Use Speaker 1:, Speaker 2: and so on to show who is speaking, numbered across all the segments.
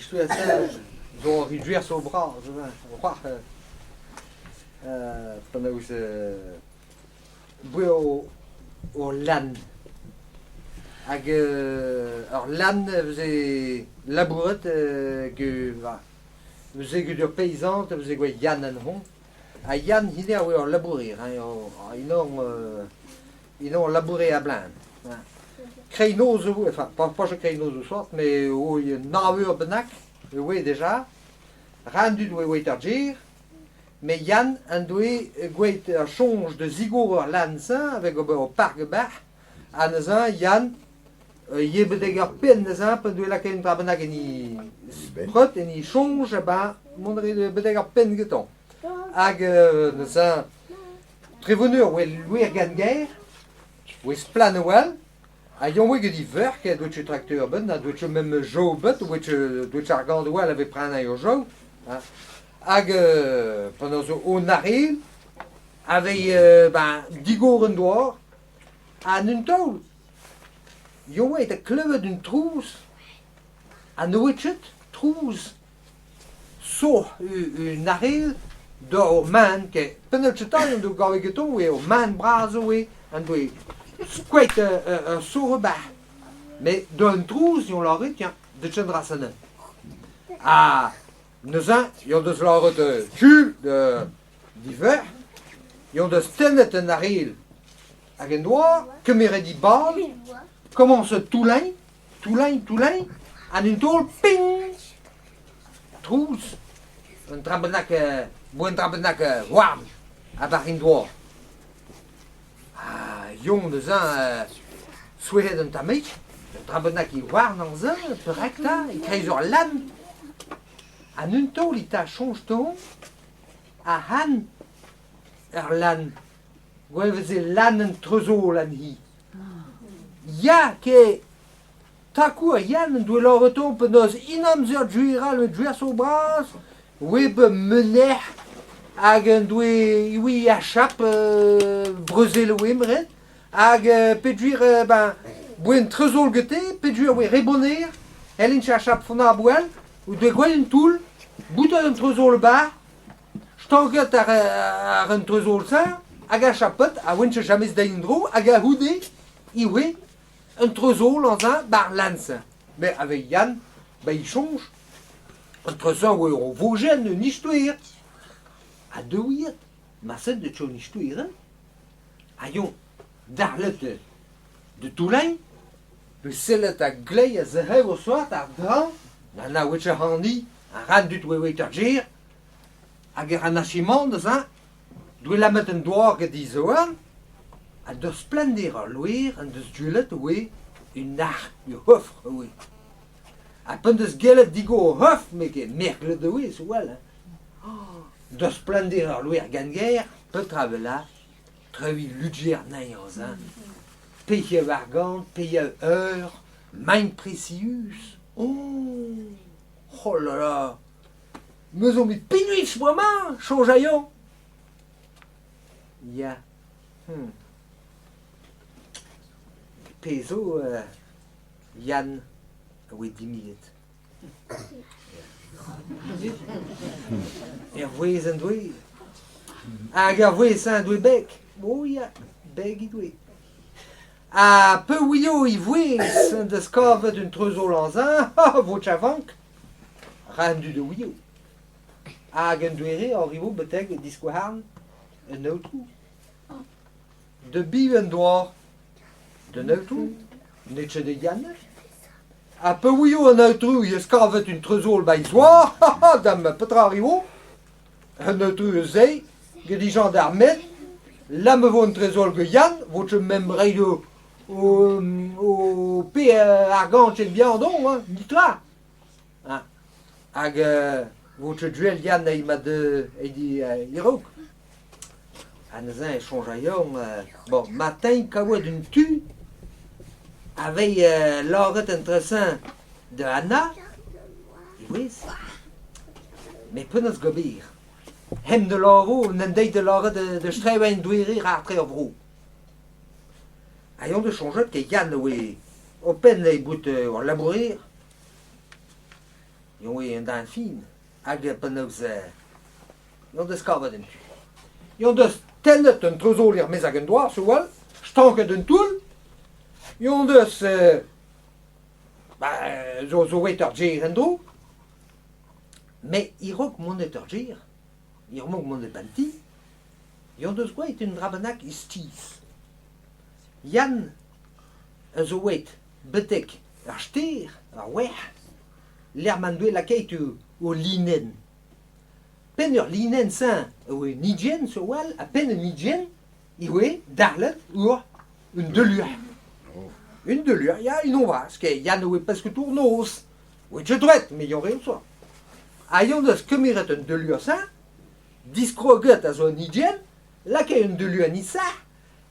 Speaker 1: istoer-se zo ur ridwerso bras c'hoar penaos boa ur lann. Hag ur lann e veze labouret veze get ur peizant, e veze gwelet Yann anezhañ. Ha Yann hini a oa ur labourer, hein, unan laboure a-blaen. Kreinoz e voe, enfin, pas kreinoz o sort, met e oa nav eur bennak e oa deja. Ra an dud oa oet ar gêr, met Yann en doe gwelet ur soñj da zigor ur lann-se avec ober ur park bac'h, ha neuze Yann eo betek ar penn neuze p'en doe lakaet un dra bennak en e spreud, en e soñj, eh ben mont a rit betek ar penn gantañ. Hag neuze Trevoneur oa louer gant-gaer, oa splann a-walc'h, ha eñ oa get e verc'h doa ket trakteur ebet, na doa ket mem jav ebet, doa ket doa ket argant a-walc'h evit prenañ ur jav. Hag penaos o nac'he a vez ben digor an douar, ha en un taol, eñ oa da klevet un trouz, ha ne oa ket trouz Soh un arell d'ur maen ket penaos an doa gavet gantañ eo maen bras oe an doe skoet ur sourr-bac'h met d'un trouz eo lâret tiens deut an dra-se Ha neuze eo deus lâret tu divec'h eo deus tennet un arell hag en doa kemeret he bal komañset toullañ Toullañ, toullañ, ha d'un taol, ping! Trouz, un dra bennak, bo un dra bennak houarn a-barzh en doa. Ha Yon neuze souezhet un tammig, un dra bennak e houarn anze, perak 'ta, e-kreiz ur lann. Ha 'n un taol e ta soñj dezhañ, ac'hann ur lann, gwell 'veze lann an treuzol anezhi. Ya, ke takoù ha Yann en doe lâret penaos en amzer gwechall un gwerso bras oa bet menec'h hag en doe ivez achap brezel oa ret hag peogwir ben boa un treuzol gete peogwir oa re bonner hellint achap fonnabl o doe gwelet un toull boutet un treuzol 'ba Stanket ar un treuzol-se hag achapet a oent james da en-dro hag a-c'houde ivez un treuzol anzañ 'bar lann-se. Met aveit Yann, ba e soñj, an treuzol oa ur vojenn, un istoer. Ha deuet, marse deut un istoer, hein? Ha eñ darlet de Toullain, deus sellet a-gleiz a-zehou o soad àr-dreñv, na oa ket hani a ran dud oa oeit ar gêr, Hag e ranachimant neuze, doe lammet an douar get e zourn, ha deus splannder ur loer en deus gwelet oe un arc'h, ur c'hoffr oe. Ha p'en deus gellet digor ur c'hoffr, me ket merglet oe, zo well, hein. Deus splannder ur loer gant-gaer, petra 'vel Treuiñ ludjer anezhañ, hein. Pezhioù argant, pezhioù eur, maen presius. Oh, oh là là Me zo bet pinvidik bremañ, soñj aio. Ya. Pezh zo, Yann a oe dimezet. Er vouezh en doe. Hag ar vouezh-se en doe beg. Oh ya, beg he doe. Ha peurvuiañ e vouezh en deus kavet un treuzolañs-eñ, vo chavank. Ra an dud a ouio. Hag un doare arrivo betek diskouarn un aotrou. Da biv en doa? D'un aotrou? N'eo ket da Yann? Ha pa ouio an aotrou he eus kavet un treuzol ba e zoar, dam petra arrivo? Un aotrou eus se, get e jañdarmed, la ma vo an trezol gant Yann, vo ket mem reiñ o pe argant bihan hein, netra. Hag vo ket gwell Yann eo mat e-raok. Ha neuze e soñj a-yoù, bon, matin kaout un tu a vez lâret an tresañ da Anna, e vez. Met penaos gober? Hemp da lâro, n'en deiz da lâret da strewañ doere rar-tre ar vro. Ha eñ deus soñjet ket Yann a oe ohpenn eo bout ur labourer. Eo un den fin hag penaos n'o deus kavet un tu. N'o deus tennet un treuzol er-maez hag un douar, sur stanket un toull. N'o deus ba, zo, zo aet ur gêr en-dro. Met a-raok monet ur gêr, a-raok monet ba'n ti, n'o deus gwelet un dra bennak iskis. Yann a zo aet betek ar stêr, ar werc'h, lec'h ma 'n doe lakaet o linenn. Penn ur linenn-se e oa un higenn sur-walc'h ha penn un higenn e oa darlet ur un delur. Un delur, ya, un vras, ket Yann e oa pesketour noz. Oa ket droed, met yann reoù zo. Ha yann deus kemeret un delur-se, diskroget a zo un higenn, lakaet un delur en he sac'h,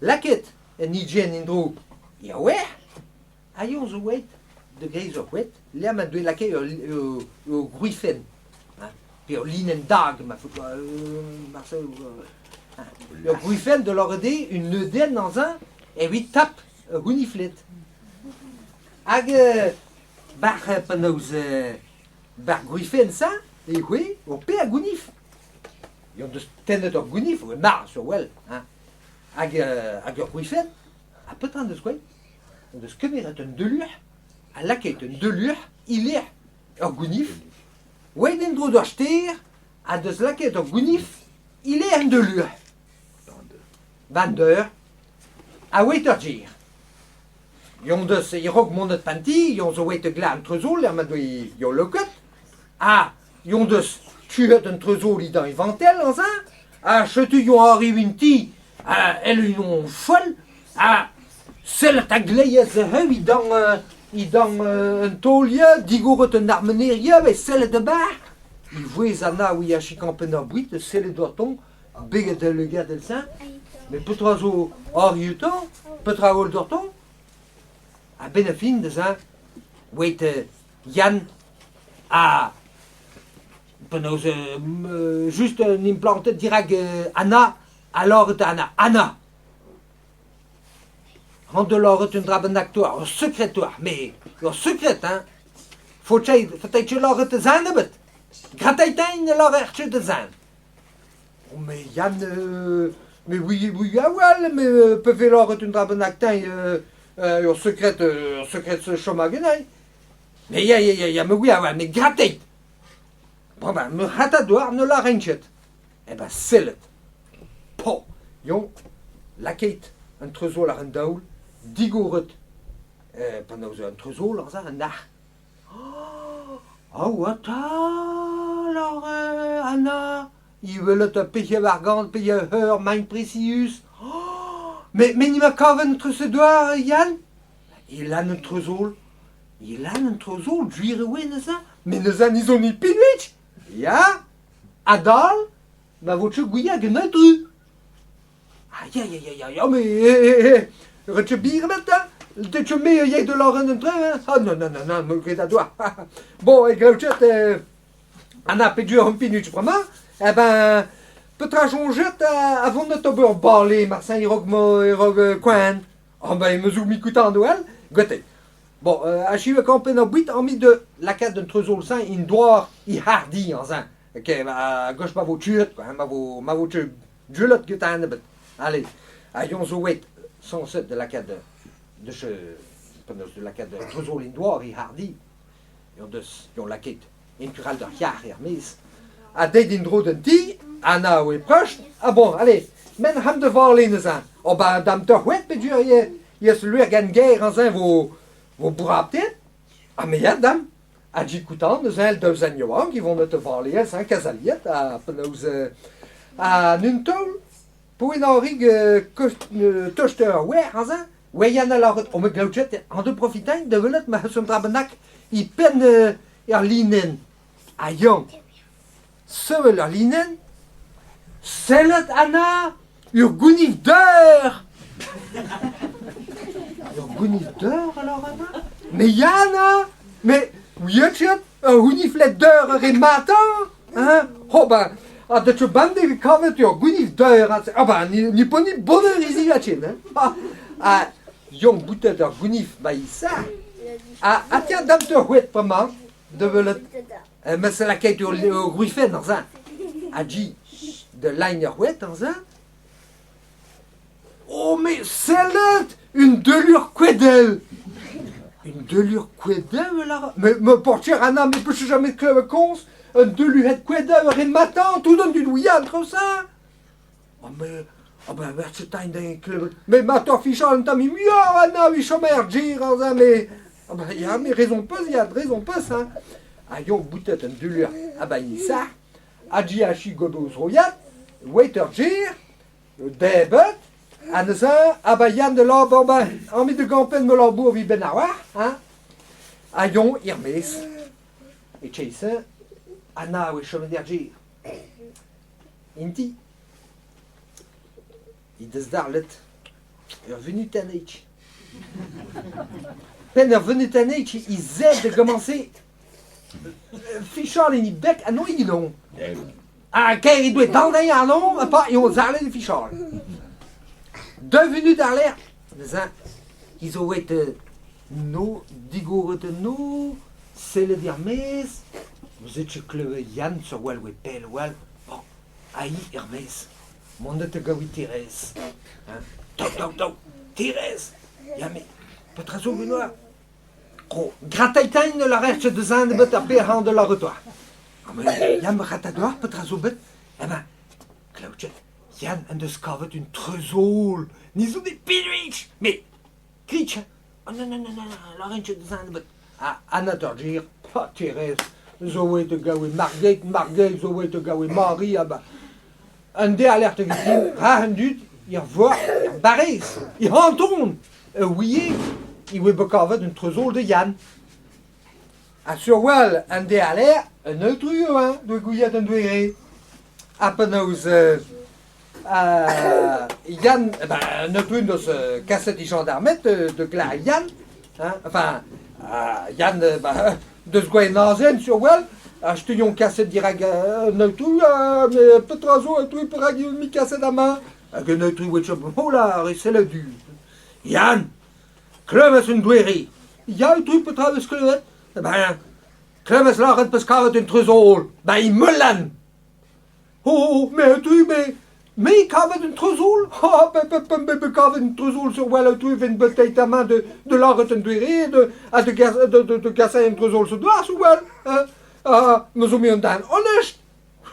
Speaker 1: lakaet un higenn en-dro er werc'h, Ha eñ zo aet da greiz ur c'hoed lec'h ma doe lakaet ur gwrizienn pe ur linenn dag ma faot marse ur gwrizienn da lâret eo un neudenn anzañ evit tap ur gounifled. Hag bac'h penaos ba'r gwrizienn-se e voe ur pe a gounif. Eñ deus tennet ur gounif, marv sur well hein hag hag ur gwrizienn. Ha petra en deus gwraet? En deus kemeret un delur ha lakaet un delur e-lec'h ur gounif, oet en-dro d'ur stêr ha deus lakaet ur gounif e-lec'h un delur. Van deur ha oet ur gêr. Yon deus e-raok monet panti, yon zo oet glan treuzol er ma doe yo loket, ha yon deus tuet un treuzol idan e vantell anzañ, ha setu yon arriv en ti èl unan foll ha sellet a-gleiz dezhañ e-dan un taolier, digoret un armenerier e sellet a-barh. E vouezh Anna oa achiñ penn ar boued, sellet outañ, beget al lugad èl-se. Met petra zo arri outañ? Petra a oll doc'htoñ? A-benn ar fin neuze, oet Yann ha penaos just un implantet dirak Anna ha lâret Anna Anna C'hoant da lâret un dra bennak 'toa, ur sekred 'toa, met ur sekred hein Faot ket lâret da zen ebet Gratait-eñ ne lârer ket da zen. Oh mais Yann, mais oui, oui, a-walc'h, mais pefe lâret un dra bennak teñ ur sekred, ur sekred chom hag-en Mais ya, ya, ya, ya, me oui a-walc'h, mais gratait! Bon ben, me c'hata douar ne lâren ket. Eh ben sellet. Po, yon, lakait an treuzol àr an daol, digoret penaos an treuzol àr an arc'h. Oh, ata, lâre Anna, i welet ur pezh argant pe ur maen presius. Oh, met ni ma kaven treuzet-douar, Yann? E lan an treuzol. E lan an treuzol, gwir e oe neuze. Met neuze ni zo ni pinvig. Ya, adal ma vo ket gouiet hag un dru. Ah ya ya ya ya ya mais ret ket bir ebet hein Te ket me a yay da lâret un traoù hein Ah non non non non me ket a doa Bon e glevjet Anna pedur an pinut bremañ eh ben petra soñjet a vont d'ober bale marse e-raok ma e-raok koan Ah ben me zo mikuta an doel gote Bon achiu kampenn ar boued ami de lakaat un treuzol-se in doar i hardi anzañ Ok a gauche ma vo tuet quoi ma vo ma vo tu Gwelet get ebet. Allez, ha eñ zo aet sañset da lakaat deus penaos da lakaat treuzol en douar e hardi. Eñ deus eñ lakaet en tu all d'ar yar er-maez. Ha deuet en-dro d'an ti, Anna a oe prest. Ah bon, allez, men c'hamp da vale neuze. Oh ben, dam teur c'hwet peogwir eo eo luer gant ger aze vo vo bourraptet. Ha me ya dam. Ha dikoutan neuze daou zen yaouank e vont da vale hein, kazaliet ha penaos ha 'n un taol poent Henri tost ur wer aze oa Yann a lâret oh me glav ket an de profitañ da welet ma eus un dra bennak e penn er linenn ha Yann sevel ar linenn sellet Anna ur gounid deur ur gounid deur alors Anna mais Yann mais ouiet ket ur gounifled deur ar re matañ hein oh ben ha da teu bemdez e kavet ur gounid deur ah ben ni po ni bonheur ici là-dessus hein ha Yann boutet ur gounif ba isa ha ha tiens dam teu c'hwet bremañ da welet. Mes lakaet ur gwrifen ar sa. A gi de lein ur c'hwet ar sa. Oh mais sellet! Une delure kwedel! Une delure kwedel, là? Mais me portier Anna, mais peut jamais klevet komz? Un deluhet kwedel ur matin, tout an dud ouian traoù ça! Oh mais, oh ben werz tain da klevet. Mais ma fichal un tamm muioc'h Anna, vi chom er gêr ar sa, mais... Ah ben ya, mais raison peus, ya, raison peus, hein. Ha yo boutet un delur a ba sa, a gi achi godo zroiad, wait ur gêr, debet, ha neuze, ah ba Yann de labour, ben, ami de gampen me labour vi ben ar hein. Ha yon er-maez. E chase, Anna oe chomet er gêr. Inti. He deus darlet ur vunutenn Penn ur vunutenn he zed da gomañse fichal en he beg ha n'oa ket Ha kaer he doe dant dezhañ àrnon ha pa eo zarlet e fichal. Daou vunut àr-lerc'h neuze he zo aet no digoret an nor, sellet er-maez, neuze 'teus klevet Yann sur wel oe pell a-walc'h, bon, ha hi er-maez. Mont da gaout Thérèse. Hein? Daou, daou, daou, Thérèse! Ya met petra zo Benoît? Oh, grataitain ne lârer ket deus un nebeut ar pezh de lâret oa. Ah, mais Yann ratadoar petra zo bet? Eh ben, Klaoutchet, Yann en deus kavet un treuzol. Ni zo bet pinvich! Mais, kritch! Oh non, non, non, non, lâren ket deus un nebeut. Ah, Anna Torgir, pa Thérèse, zo aet da gaout Margeit, Margeit zo aet da gaout Mari, ah bah, Un deiz alert evit rac'h an dud, er vor, er barrez, e c'hanton, e ouie e oa bet kavet un treuzol da Yann. Ha sur-wel, un deiz alert, un aotrou eo, hein, doa gouiet an doare. Ha penaos Yann, eh ben, un aotrou en deus kaset e jañdarmed da glask Yann, hein, enfin, Yann, ben, Deus Gwenazen sur-wel, ha studiomp kaset dirak un aotrou, met petra zo aotrou, perak eo me kaset amañ? Hag un aotrou oa chom, hola, re sellet du. Yann, klevet un doere. Ya, aotrou, petra 'veus klevet? Ben, klevet lâret 'peus kavet un treuzol. Ben, e Meulan. Oh, mais aotrou, mais me kavet un treuzol? Ha, pe kavet un treuzol sur wel aotrou ven bet amañ de, de lâret un doere de, ha de, de, de, de gasañ un treuzol sur doar sur wel. Hein? Ah, me zo me un den honest.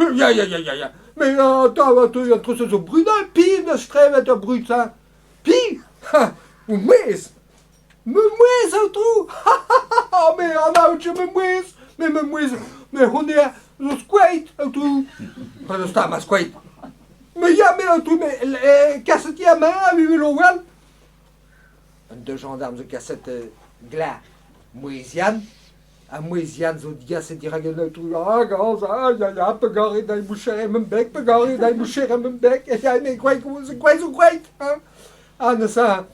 Speaker 1: Ya, ya, ya, ya, ya. Mais attends, aotrou, un treuzol zo brudal, pi neus strevet ur brud-se? Pi? Ha, o mouezh! Ma mouezh, aotrou! Me anaout ma mouezh! Me ma mouezh, me honnezh zo skoet, aotrou! Penaos 'ta ma skoet? Me ya, me aotrou, me kaset ya ma a wel wel. An deux gendarmes zo kaset glas mouezh Yann, ha mouezh Yann zo digaset dirak an aotrou. Ah, gaz, ah, ya, ya, pegare da boucher em beg, pegare da boucher em beg, ya, me gweit, gweit zo gweit, hein. Ah, neuze,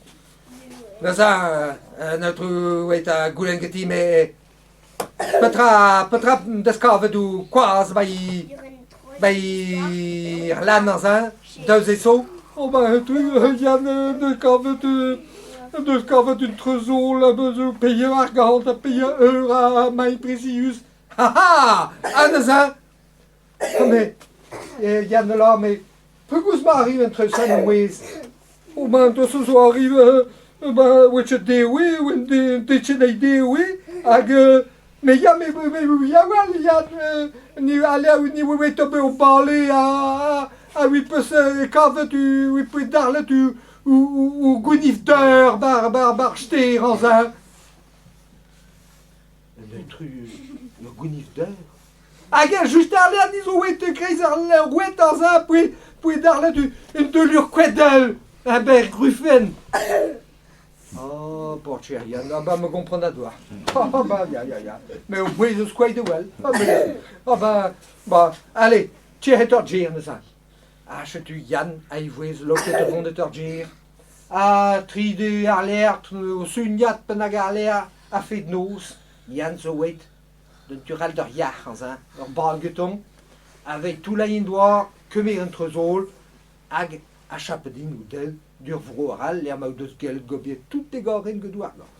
Speaker 1: Neuze, an aotrou oet ha goulenn ganti me petra petra 'deus kavet ho kwaz 'ba 'ba Irland neuze, daou zo? Oh ben aotrou, Yann 'deus kavet 'deus kavet un treuzol a zo peilhañ argant ha peilhañ eur ha maen prizius. Ha ha! Ha neuze, mais Yann là, mais pegoulz ma arriv an treuzol mouezh? Oh ben, deus zo arriv ben, oa ket dewe, oa ket dewe, hag me ya, me me ya wel, ya, ni ale ni oa bet o bale ha ha wi peus kavet wi peus darlet ou gounif d'eur bar bar bar ster anzin. Un tru ur gounif d'eur. Hag eñ just àr-lerc'h ni zo oet e-kreiz ar roued aze poe poe darlet un delur koedel un berr grufenn. Oh, porcherien, ah bah me kompren a doa. Ah bah, ya, ya, ya. Mais au bouez eus koaid well. Ah bah, ah bah, bah, allez, tiret ur djer neuze. Ha setu Yann a vouez loket o vont ur djer. Ha tri de àr-lerc'h, o suniad penn hag àr-lerc'h, a-fed noz, Yann zo oet d'un tu all d'ur yac'h aze, ur bal gantañ, aveit toullañ en doa kemer an treuzol hag achapet int o-daou d'ur vro arall lec'h ma o deus gellet gober tout e gorren get o argant.